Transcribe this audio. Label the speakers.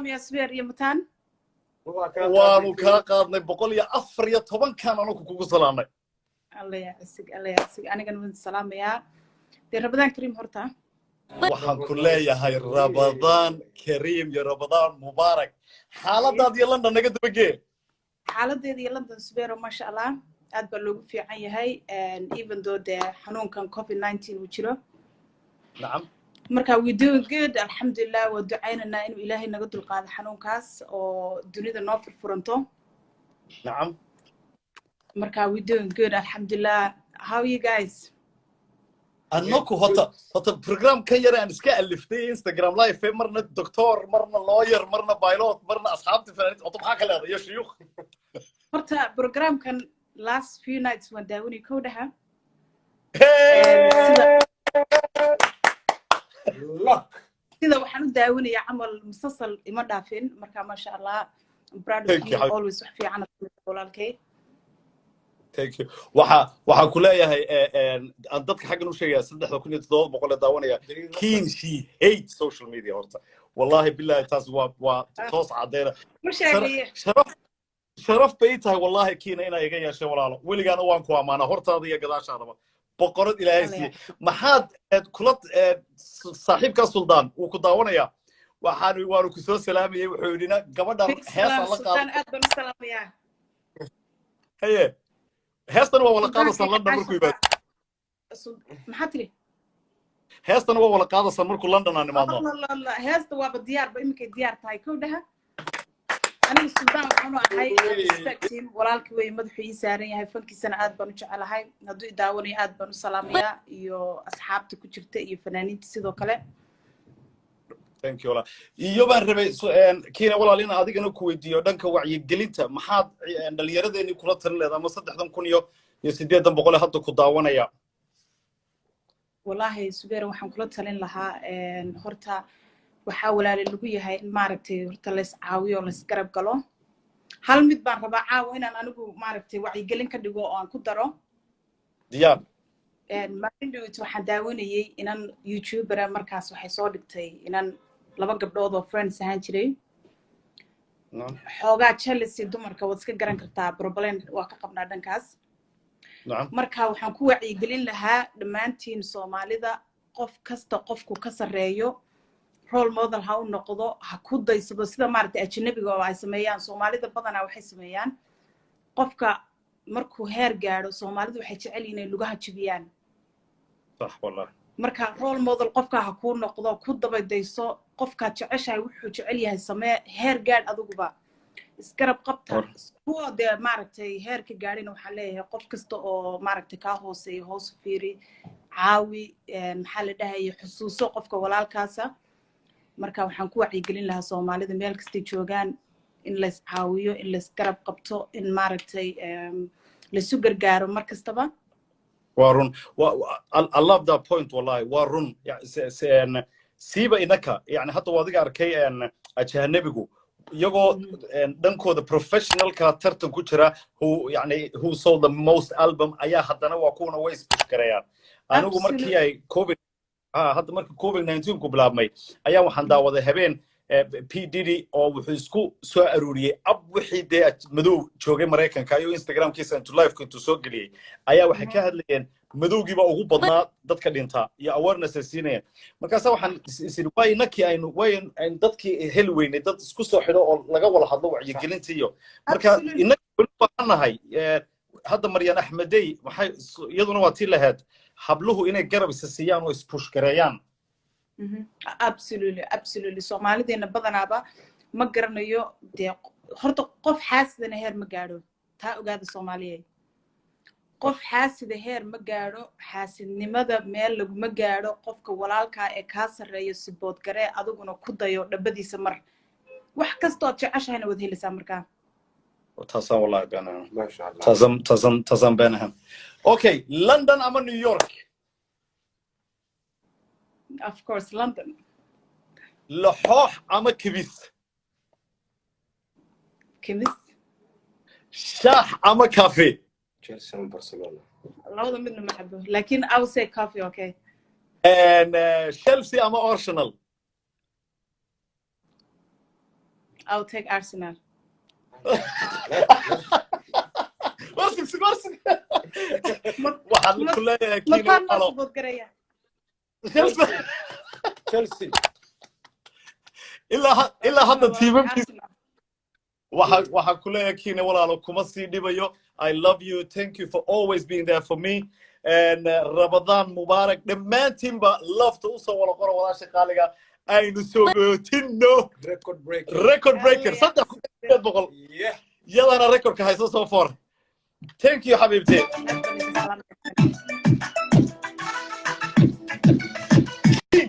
Speaker 1: Salaamayaa Subeer iyo Mataan.
Speaker 2: Waanu kaa qaadnay, 114-kan anugu kugu salaamnay.
Speaker 1: Alla yaa cisig, alla yaa cisig. Anigana waan salaamayaa dee. Ramadaan kariim horta.
Speaker 2: Waxaan ku leeyahay Ramadaan kariim iyo Ramadaan mubaarak. Xaaladaad iyo London naga dabagee.
Speaker 1: Xaaladeeda iyo London, Subeero, maasha Allah, aad baa loogu fiican yahay, even though dee xanuunkan COVID-19 uu jiro. Marka we doing good, alxamdulilah. Waa ducaynaynaa inuu Ilaahay naga dulqaado xanuunkaas oo dunida noo furfuranto. Marka we doing good, alxamdulilah. How you guys?
Speaker 2: Annaku horta program kan yar aan iska aliftay, Instagram live, marna doctor, marna lawyer, marna pilot, marna asxaabta fanaaniinta, horta maxaa ka leedahay iyo shuyuukh?
Speaker 1: Horta programkan last few nights waan daawanay, kow dhaha.
Speaker 3: Luck.
Speaker 1: Sida waxaan u daawanayaa camal musalsal, ima dhaafin. Marka maasha Allah, I'm proud of
Speaker 2: Thank you,
Speaker 1: you.
Speaker 2: Habib.
Speaker 1: Always wax fiican aad samaysaa, walaalkay.
Speaker 2: Thank you. Waxaan ku leeyahay, aan dadka xaggan u sheegaya, 3700 ee daawanaya, Kiin, she hate social media. Horta wallahi billahi, taas waa toos caddeena.
Speaker 1: Ma sheegay.
Speaker 2: Sharaf bay ii tahay wallahi, Kiina, inaa iga yeeshay. Walaalo, weligaana waan ku ammaanaa hortaada iyo gadaashaadaba. Boqorad Ilaahay siiyey. Maxaad kula saaxiibkaa Suldaan wuu ku daawanayaa. Waanu ku soo salaamayey. Wuxuu yidhi gabadhan heesaan la
Speaker 1: Sultaan
Speaker 2: qaado.
Speaker 1: Aad baan u salaamayaa.
Speaker 2: Haye, heestana waa wala qaadaysan London markuu yimaado.
Speaker 1: Maxaa tiri?
Speaker 2: Heestana waa wala qaadaysan markuu London aan imaadno.
Speaker 1: Allah, Allah, heesta waaba diyaarba, iminkay diyaar tahay, kow dhaha. Aniga Suldaan waxaan u ahay, I respect him, walaalkii wey, madaxuu ii saaran yahay, fankiisana aad baan u jecelahay. Hadduu i daawanayo, aad baan u salaamayaa, iyo asxaabta ku jirta iyo fanaaniinta sidoo kale.
Speaker 2: Thank you, walaal. Iyo baan rabay Kiina walaal in adigana ku weydiiyo dhanka wacyigelinta. Maxaad dhalinyaradeenii kula talin leed ama 3800 ee hadda ku daawanaya?
Speaker 1: Wallaahi Subeer, waxaan kula talin lahaa, horta waxaa walaale lagu yahay in maaragtay horta lays caawiyo, lays garab galo. Hal mid baan rabaa caawa inaan anigu maaragtay wacyigelin ka dhigo oo aan ku daro.
Speaker 2: Diyaar.
Speaker 1: Maalin dhawit waxaan daawanayey inan YouTubera. Markaas waxay soo dhigtay inan laba gabdhood oo friends ahaan jiray. Xoogaa jealousy dumarka waad iska garan kartaa, problem waa ka qabnaa dhankaas. Marka waxaan ku wacyigelin lahaa dhammaantiin Soomaalida, qof kasta qofku ka sarreeyo role model ha u noqdo, ha ku daysado, sida maaragtay ajanabiga oo ay sameeyaan. Soomaalida badanaa waxay sameeyaan, qofka markuu heer gaadho, Soomaalidu waxay jecel yihiin inay lugaha jebiyaan.
Speaker 2: Sax wallahi.
Speaker 1: Marka role model qofka ha kuu noqdo, ku dabadayso. Qofkaad jeceshahay wuxuu jecel yahay samee, heer gaadh adiguba, isgarab qabta. Kuwa dee maaragtay heerka gaadhina waxaan leeyahay, qof kasta oo maaragtay kaa hooseeya hoos u fiiri, caawi, maxaa la dhahaya, xusuuso qofka walaalkaasa. Marka waxaan ku wacyigelin lahaa Soomaalida meel kastay joogaan in lays caawiyo, in lays garab qabto, in maaragtay laysu gargaaro mar kastaba.
Speaker 2: Waa run. I love that point, wallahi waa run. Siiba inaka yani hadda waa adiga arkay, ajanabigu iyagoo dhankooda professionalka tartan ku jira, who yani who sold the most album, ayaa haddana waa kuwana way is push gareeyaan. Anigu markii ay COVID, hadda markii COVID-19 ku bilaabmay, ayaa waxaan daawaday habeen P Diddy oo wuxuu isku soo aruuriyey ab wixii dee madow joogay Maraykanka, ayuu Instagramkiisa intuu liveka intuu soo geliyey, ayaa waxay ka hadlayeen madowgiiba ugu badnaa dadka dhintaa iyo awareness ay siinayeen. Markaasa waxaan is iri, waa inakii aynu way aynu dadkii heli weynay dad isku soo xidho oo laga wada hadlo wacyigelinta iyo marka inaka weli baahannahay. Hadda Maryan Axmedey waxay iyaduna waa tii lahayd habluhu inay garab isa siiyaan oo is push gareeyaan.
Speaker 1: Absolutely, absolutely. Soomaalideena badanaaba ma garanayo dee. Horta qof xaasidana heer ma gaadho, taa ogaada Soomaaliyeed. Qof xaasida heer ma gaadho, xaasidnimada meel laguma gaadho. Qofka walaalkaa ee kaa sarreeyo support garee, adiguna ku dayo dhabadiisa. Mar wax kastoo aad jeceshahayna waad helaysaa markaa.
Speaker 2: Taasaan wallahi been ahan.
Speaker 3: Maasha Allah.
Speaker 2: Taasaan been ahan. Okay, London ama New York?
Speaker 1: Of course London.
Speaker 2: Laxoox ama kibis?
Speaker 1: Kibis.
Speaker 2: Shaax ama cafe?
Speaker 3: Chelsea ama Barcelona?
Speaker 1: Labada midna ma cabo, laakiin I will say coffee, okay.
Speaker 2: And Chelsea ama Arsenal?
Speaker 1: I'll take Arsenal.
Speaker 2: Warsig, warsig. Waxaan ku leeyahay, Kiina,
Speaker 1: Mataan loo
Speaker 2: walaalo.
Speaker 1: support garaya.
Speaker 2: Chelsea.
Speaker 3: Chelsea.
Speaker 2: Ilaa hadda tiimamkiisa
Speaker 1: Arsenal.
Speaker 2: Waxaan ku leeyahay, Kiina walaalo, kuma sii dhibayo. I love you. Thank you for always being there for me and Ramadan Mubarak. Dhammaantiinba lafta usoo wada qora walaasha qaaliga aynu soo gootino.
Speaker 3: Record breaker.
Speaker 2: Record breaker, 3800. Yadana recordka hayso soo for. Thank you, xabiibti.
Speaker 1: Aad baan idin salaamaya.
Speaker 2: Kiin.